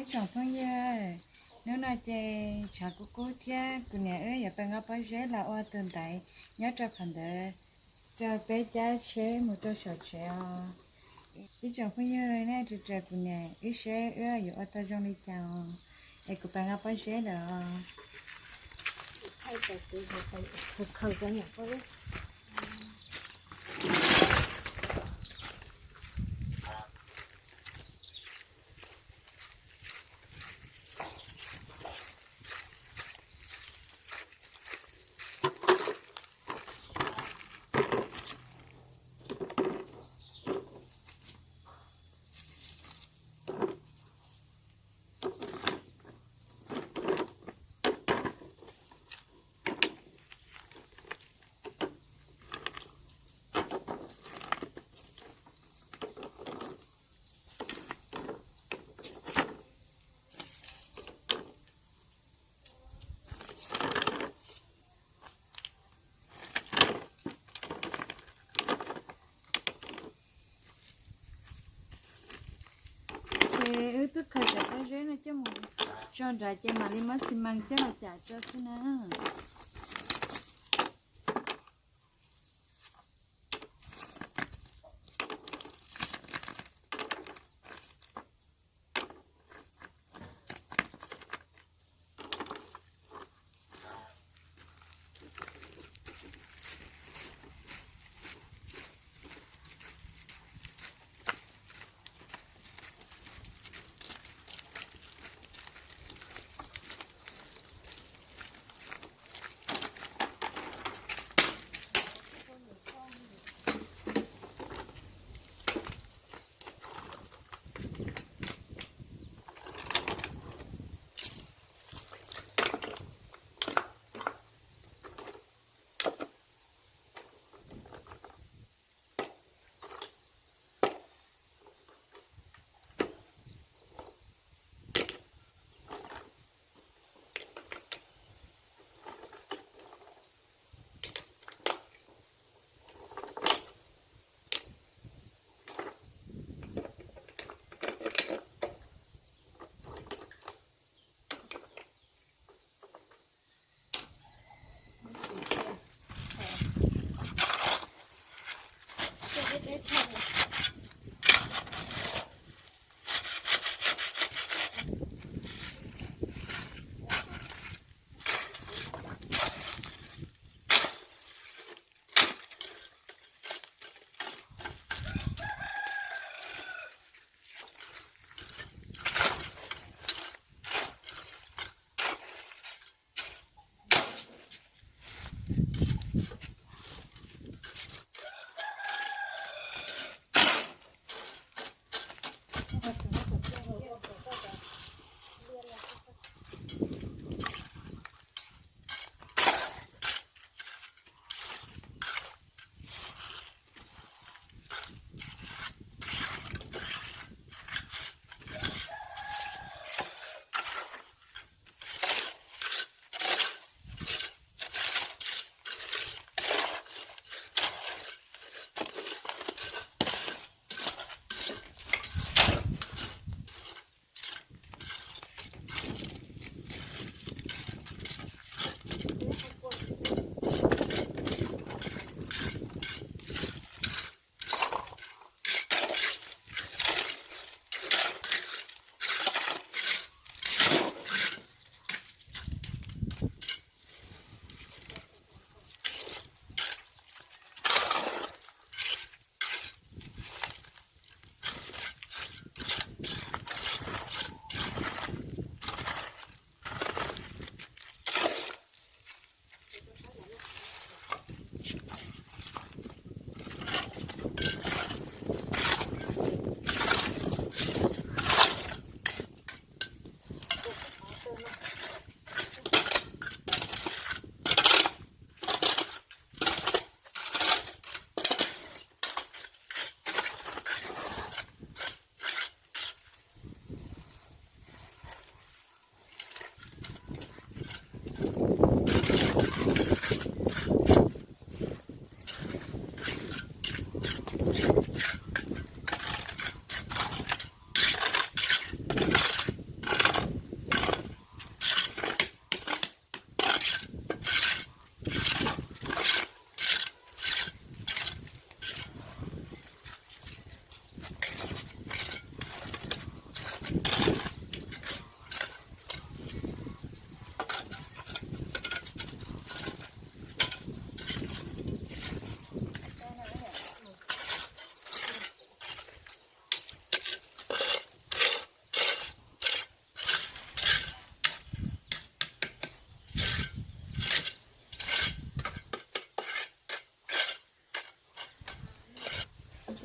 Ib tsoom phooj ywg, hnub no ces tshav kub kub thiab kuv niam wb yuav pais nqa pob zeb los ua tus ntaiv nyob rau qhov ntawd, rau peb cab tsheb mus rau saum tsev os. Ib tsoom phooj ywg, nej ris raws kuv niam wb seb wb yuav ua tau zoo li cas os, es kuv pais nqa pob zeb lawm os. Ces wb twb khaws cov pob zeb no coj mus tso nrad ces mam li muab xi mas coj los cam tso xwb na.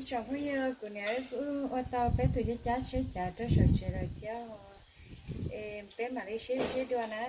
Tsoom phooj ywg, kuv niam wb kuj ua tau peb tug caj cab tsheb cav rau saum tsev lawm thiab, es peb mam li sib ntsib dua na.